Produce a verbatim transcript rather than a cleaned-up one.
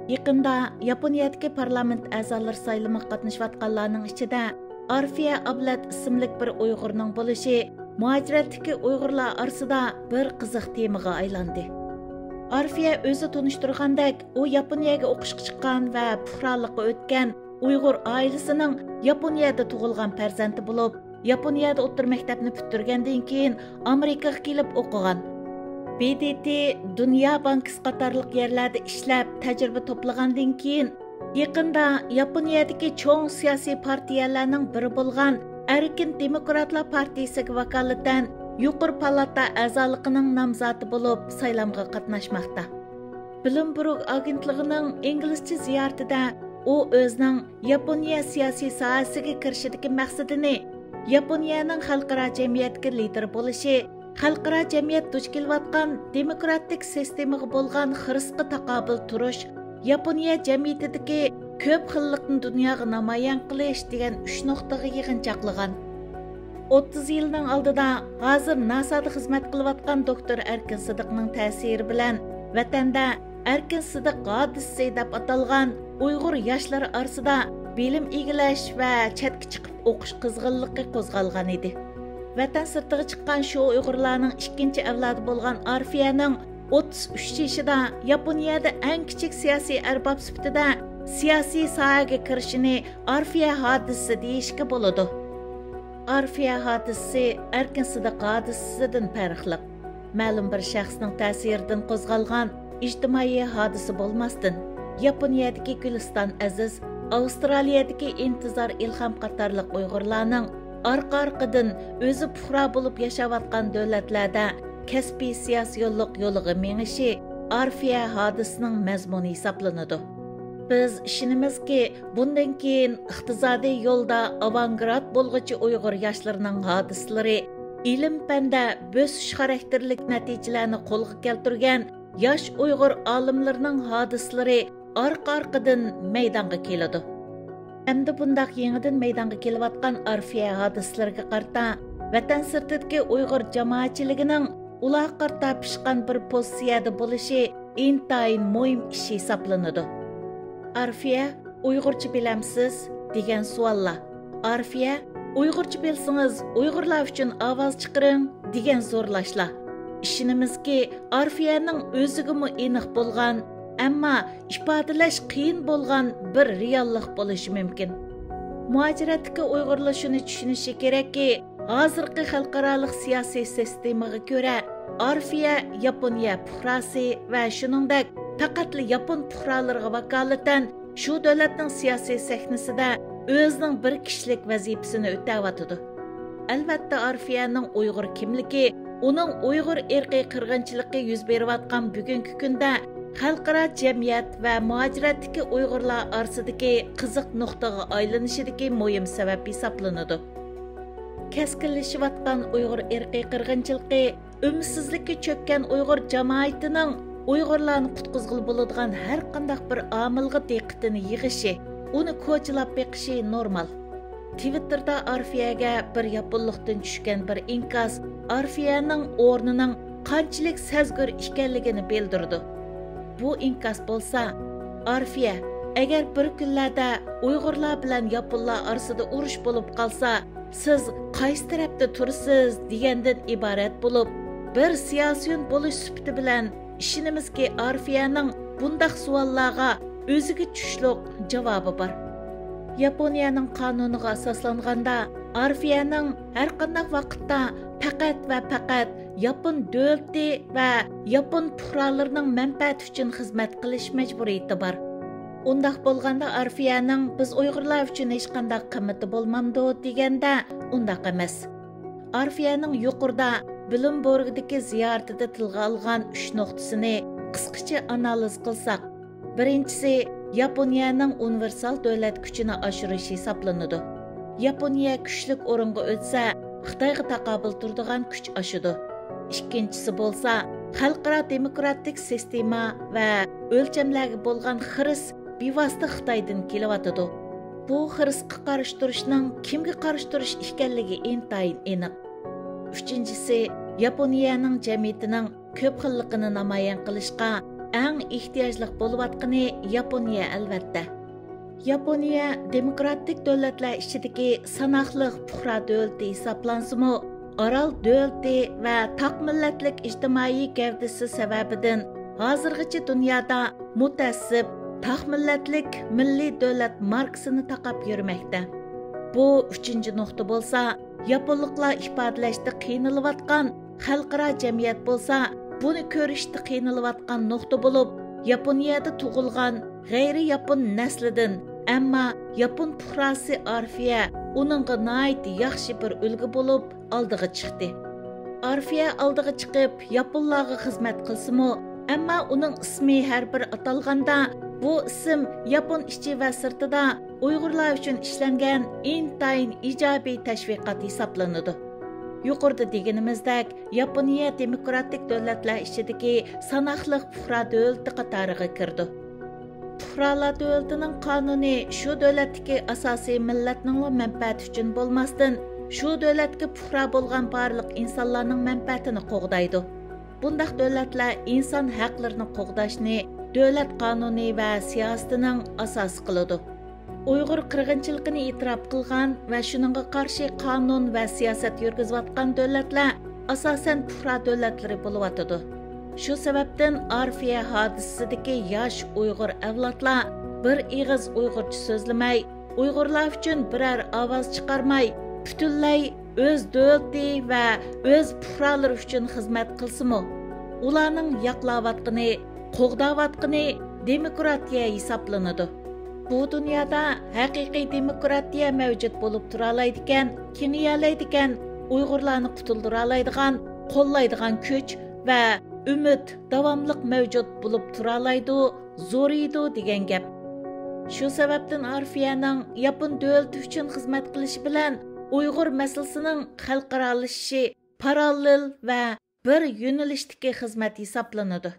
يېقىندا ياپونىيەدىكى پارلامېنت ئەزالىرى سايلىمىغا قاتنىشىۋاتقانلارنىڭ ئىچىدە ئارفىيە ئابلەت ئىسىملىك بىر ئۇيغۇرنىڭ بولۇشى مۇھاجىرەتتىكى ئۇيغۇرلار ئارىسىدا بىر قىزىق تېمىغا ئايلاندى. ئارفىيە ئۆزى تونۇشتۇرغاندەك، ئۇ ياپونىيەگە ئوقۇشقا چىققان ۋە پۇقرالىققا ئۆتكەن ئۇيغۇر ئائىلىسىنىڭ ياپونىيەدە تۇغۇلغان پەرزەنتى بولۇپ، ياپونىيەدە ئوتتۇرا مەكتەپنى پۈتتۈرگەندىن كېيىن ئامېرىكىغا كېلىپ ئوقۇغان. ب د ت، دۇنيا بانكىسى قاتارلىق يەرلەردە ئىشلەپ، تەجرىبە توپلىغاندىن كېيىن، يېقىندا ياپونىيەدىكى چوڭ سىياسىي پارتىيەلەرنىڭ بىرى بولغان ئەركىن دېموكراتلار پارتىيىسىگە ۋاكالىتەن يۇقىرى پالاتا ئەزالىقىنىڭ نامزاتى بولۇپ سايلامغا قاتناشماقتا. بلومبېرگ ئاگېنتلىقىنىڭ ئىنگلىزچە زىيارىتىدە ئۇ ئۆزىنىڭ ياپونىيە سىياسىي ساھەسىگە كىرىشىدىكى مەقسىتىنى ياپونىيەنىڭ خەلقئارا جەمئىيەتكە لىدېر بولۇشى، خەلقئارا جەمئىيەت دۇچ كېلىۋاتقان دېموكراتىك سىستېمىغا بولغان خىرىسقا تاقابىل تۇرۇش، ياپونىيە جەمئىيىتىدىكى كۆپ خىللىقنى دۇنياغا نامايان قىلىش دېگەن ئۈچ نۇقتىغا يىغىنچاقلىغان. ئوتتۇز يىلنىڭ ئالدىدا، ھازىر ناسادا خىزمەت قىلىۋاتقان دوكتور ئەركىن سىدىقنىڭ تەسىرى بىلەن ۋەتەندە ئەركىن سىدىق ھادىسىسى دەپ ئاتالغان ئۇيغۇر ياشلىرى ئارىسىدا بىلىم ئىگىلەش ۋە چەتكە چىقىپ ئوقۇش قىزغىنلىقى قوزغالغان ئىدى. ۋەتەن سىرتىغا چىققان شۇ ئۇيغۇرلارنىڭ ئىككىنچى ئەۋلادى بولغان ئارفىيەنىڭ ئوتتۇز ئۈچ يېشىدا ياپونىيەدە ئەڭ كىچىك سىياسىي ئەرباب سۈپىتىدە سىياسىي ساھەگە كىرىشىنى ئارفىيە ھادىسىسى دېيىشكە بولىدۇ. ئارفىيە ھادىسىسى ئەركىن سىدىق ھادىسىسىدىن پەرقلىق، مەلۇم بىر شەخسنىڭ تەسىرىدىن قوزغالغان ئىجتىمائىي ھادىسە بولماستىن، ياپونىيەدىكى گۈلىستان ئەزىز، ئاۋسترالىيەدىكى ئىنتىزار ئىلھام قاتارلىق ئۇيغۇرلارنىڭ ئارقا-ئارقىدىن ئۆزى پۇقرا بولۇپ ياشاۋاتقان دۆلەتلەردە كەسپىي سىياسىيونلۇق يولىغا مېڭىشى ئارفىيە ھادىسىسىنىڭ مەزمۇنى ھېسابلىنىدۇ. بىز ئىشىنىمىزكى، بۇندىن كېيىن ئىقتىسادىي يولدا ئاۋانگراد بولغۇچى ئۇيغۇر ياشلىرىنىڭ ھادىسىلىرى، ئىلىم-پەندە بۆسۈش خاراكتېرلىك نەتىجىلەرنى قولغا كەلتۈرگەن ياش ئۇيغۇر ئالىملىرىنىڭ ھادىسىلىرى ئارقا-ئارقىدىن مەيدانغا كېلىدۇ. ئەمدى بۇنداق يېڭىدىن مەيدانغا كېلىۋاتقان ئارفىيە ھادىسىلىرىگە قارىتا، ۋەتەن سىرتىدىكى ئۇيغۇر جامائەتچىلىكىنىڭ ئۇلارغا قارىتا پىشقان بىر پوزىتسىيەدە بولۇشى ئىنتايىن مۇھىم ئىش ھېسابلىنىدۇ. ئارفىيە، ئۇيغۇرچە بىلەمسىز؟ دېگەن سوئاللار. ئارفىيە، ئۇيغۇرچە بىلسىڭىز، ئۇيغۇرلار ئۈچۈن ئاۋاز چىقىرىڭ، دېگەن زورلاشلار. ئىشىنىمىزكى، ئارفىيەنىڭ ئۆزىگىمۇ ئېنىق بولغان، ئەمما ئىپادىلەش قىيىن بولغان بىر رېئاللىق بولۇشى مۇمكىن. مۇھاجىرەتتىكى ئۇيغۇرلار شۇنى چۈشىنىشى كېرەككى، ھازىرقى خەلقئارالىق سىياسىي سىستېمىغا كۆرە، ئارفىيە ياپونىيە پۇقراسى ۋە شۇنىڭدەك پەقەتلا ياپون پۇقرالىرىغا ۋاكالىتەن شۇ دۆلەتنىڭ سىياسىي سەھنىسىدە ئۆزىنىڭ بىر كىشىلىك ۋەزىپىسىنى ئۆتەۋاتىدۇ. ئەلۋەتتە، ئارفىيەنىڭ ئۇيغۇر كىملىكى ئۇنىڭ ئۇيغۇر ئىرقىي قىرغىنچىلىقى يۈز بېرىۋاتقان بۈگۈنكى كۈندە خەلقئارا جەمئىيەت ۋە مۇھاجىرەتتىكى ئۇيغۇرلار ئارىسىدىكى قىزىق نۇقتىغا ئايلىنىشىدىكى مۇھىم سەۋەب ھېسابلىنىدۇ. كەسكىنلىشىۋاتقان ئۇيغۇر ئىرقىي قىرغىنچىلىقى، ئۈمىدسىزلىككە چۆككەن ئۇيغۇر جامائىتىنىڭ ئۇيغۇرلارنى قۇتقۇزغىلى بولىدىغان ھەر قانداق بىر ئامىلغا دىققىتىنى يىغىشى، ئۇنى كوچىلاپ بېقىشى نورمال. تىۋىتتېردا ئارفىيەگە بىر ياپونلۇقتىن چۈشكەن بىر ئىنكاس ئارفىيەنىڭ ئورنىنىڭ قانچىلىك سەزگۈر ئىكەنلىكىنى بىلدۈرىدۇ. بۇ ئىنكاس بولسا، ئارفىيە، ئەگەر بىر كۈنلەردە ئۇيغۇرلار بىلەن ياپونلار ئارىسىدا ئۇرۇش بولۇپ قالسا، سىز قايسى تەرەپتە تۇرىسىز دېگەندىن ئىبارەت بولۇپ، بىر سىياسىيون بولۇش سۈپىتى بىلەن ئىشىنىمىزكى، ئارفىيەنىڭ بۇنداق سوئاللارغا ئۆزىگە چۈشلۈق جاۋابى بار. ياپونىيەنىڭ قانۇنىغا ئاساسلانغاندا، ئارفىيەنىڭ ھەر قانداق ۋاقىتتا پەقەت ۋە پەقەت ياپون دۆلىتى ۋە ياپون پۇقرالىرىنىڭ مەنپەئەتى ئۈچۈن خىزمەت قىلىش مەجبۇرىيىتى بار. ئۇنداق بولغاندا، ئارفىيەنىڭ بىز ئۇيغۇرلار ئۈچۈن ھېچقانداق قىممىتى بولمامدۇ دېگەندە، ئۇنداق ئەمەس. ئارفىيەنىڭ يۇقىرىدا بلومبېرگدىكى زىيارىتىدە تىلغا ئالغان ئۈچ نۇقتىسىنى قىسقىچە ئانالىز قىلساق، بىرىنچىسى، ياپونىيەنىڭ ئۇنىۋېرسال دۆلەت كۈچىنى ئاشۇرۇش ھېسابلىنىدۇ. ياپونىيە كۈچلۈك ئورۇنغا ئۆتسە، خىتايغا تاقابىل تۇرىدىغان كۈچ ئاشىدۇ. ئىككىنچىسى بولسا، خەلقئارا دېموكراتىك سىستېما ۋە ئۆلچەملەرگە بولغان خىرىس بىۋاسىتە خىتايدىن كېلىۋاتىدۇ. بۇ خىرىسقا قارشى تۇرۇشنىڭ كىمگە قارشى تۇرۇش ئىكەنلىكى ئىنتايىن ئېنىق. ئۈچىنچىسى، ياپونىيەنىڭ جەمئىيىتىنىڭ كۆپ خىللىقىنى نامايان قىلىشقا ئەڭ ئېھتىياجلىق بولۇۋاتقىنى ياپونىيە، ئەلۋەتتە. ياپونىيە دېموكراتىك دۆلەتلەر ئىچىدىكى ساناقلىق پۇقرا دۆلىتى ھېسابلانسىمۇ، ئارال دۆلىتى ۋە تاق مىللەتلىك ئىجتىمائىي گەۋدىسى سەۋەبىدىن ھازىرغىچە دۇنيادا مۇتەئەسسىپ، تاق مىللەتلىك مىللىي دۆلەت ماركىسىنى تاقاپ يۈرمەكتە. بۇ ئۈچىنچى نۇقتا بولسا، ياپونلۇقلار ئىپادىلەشتە قىينىلىۋاتقان، خەلقئارا جەمئىيەت بولسا بۇنى كۆرۈشتە قىينىلىۋاتقان نۇقتا بولۇپ، ياپونىيەدە تۇغۇلغان غەيرىي ياپون نەسلىدىن، ئەمما ياپون پۇقراسى ئارفىيە ئۇنىڭغا ناھايىتى ياخشى بىر ئۈلگە بولۇپ ئالدىغا چىقتى. ئارفىيە ئالدىغا چىقىپ، ياپونلارغا خىزمەت قىلسىمۇ، ئەمما ئۇنىڭ ئىسمى ھەر بىر ئاتالغاندا، بۇ ئىسىم ياپون ئىچى ۋە سىرتىدا ئۇيغۇرلار ئۈچۈن ئىشلەنگەن ئىنتايىن ئىجابىي تەشۋىقات ھېسابلىنىدۇ. يۇقىرىدا دېگىنىمىزدەك، ياپونىيە دېموكراتىك دۆلەتلەر ئىچىدىكى ساناقلىق پۇقرا دۆلىتى قاتارىغا كىرىدۇ. پۇقرالار دۆلىتىنىڭ قانۇنى شۇ دۆلەتتىكى ئاساسىي مىللەتنىڭلا مەنپەئەتى ئۈچۈن بولماستىن، شۇ دۆلەتكە پۇقرا بولغان بارلىق ئىنسانلارنىڭ مەنپەئەتىنى قوغدايدۇ. بۇنداق دۆلەتلەر ئىنسان ھەقلىرىنى قوغداشنى دۆلەت قانۇنى ۋە سىياسىتىنىڭ ئاساسى قىلىدۇ. ئۇيغۇر قىرغىنچىلىقىنى ئېتىراپ قىلغان ۋە شۇنىڭغا قارشى قانۇن ۋە سىياسەت يۈرگۈزۈۋاتقان دۆلەتلەر ئاساسەن پۇقرا دۆلەتلىرى بولۇۋاتىدۇ. شۇ سەۋەبتىن ئارفىيە ھادىسىسىدىكى ياش ئۇيغۇر ئەۋلادلار بىر ئېغىز ئۇيغۇرچە سۆزلىمەي، ئۇيغۇرلار ئۈچۈن بىرەر ئاۋاز چىقارماي، پۈتۈنلەي ئۆز دۆلىتى ۋە ئۆز پۇقرالىرى ئۈچۈن خىزمەت قىلسىمۇ، ئۇلارنىڭ ياقلاۋاتقىنى، قوغداۋاتقىنى دېموكراتىيە ھېسابلىنىدۇ. بۇ دۇنيادا ھەقىقىي دېموكراتىيە مەۋجۇت بولۇپ تۇرالايدىكەن، كېڭىيەلەيدىكەن، ئۇيغۇرلارنى قۇتۇلدۇرالايدىغان، قوللايدىغان كۈچ ۋە ئۈمىد داۋاملىق مەۋجۇت بولۇپ تۇرالايدۇ، زورىيىدۇ دېگەن گەپ. شۇ سەۋەبتىن ئارفىيەنىڭ ياپون دۆلىتى ئۈچۈن خىزمەت قىلىشى بىلەن ئۇيغۇر مەسىلىسىنىڭ خەلقئارالىشىشى پاراللېل ۋە بىر يۆنىلىشتىكى خىزمەت ھېسابلىنىدۇ.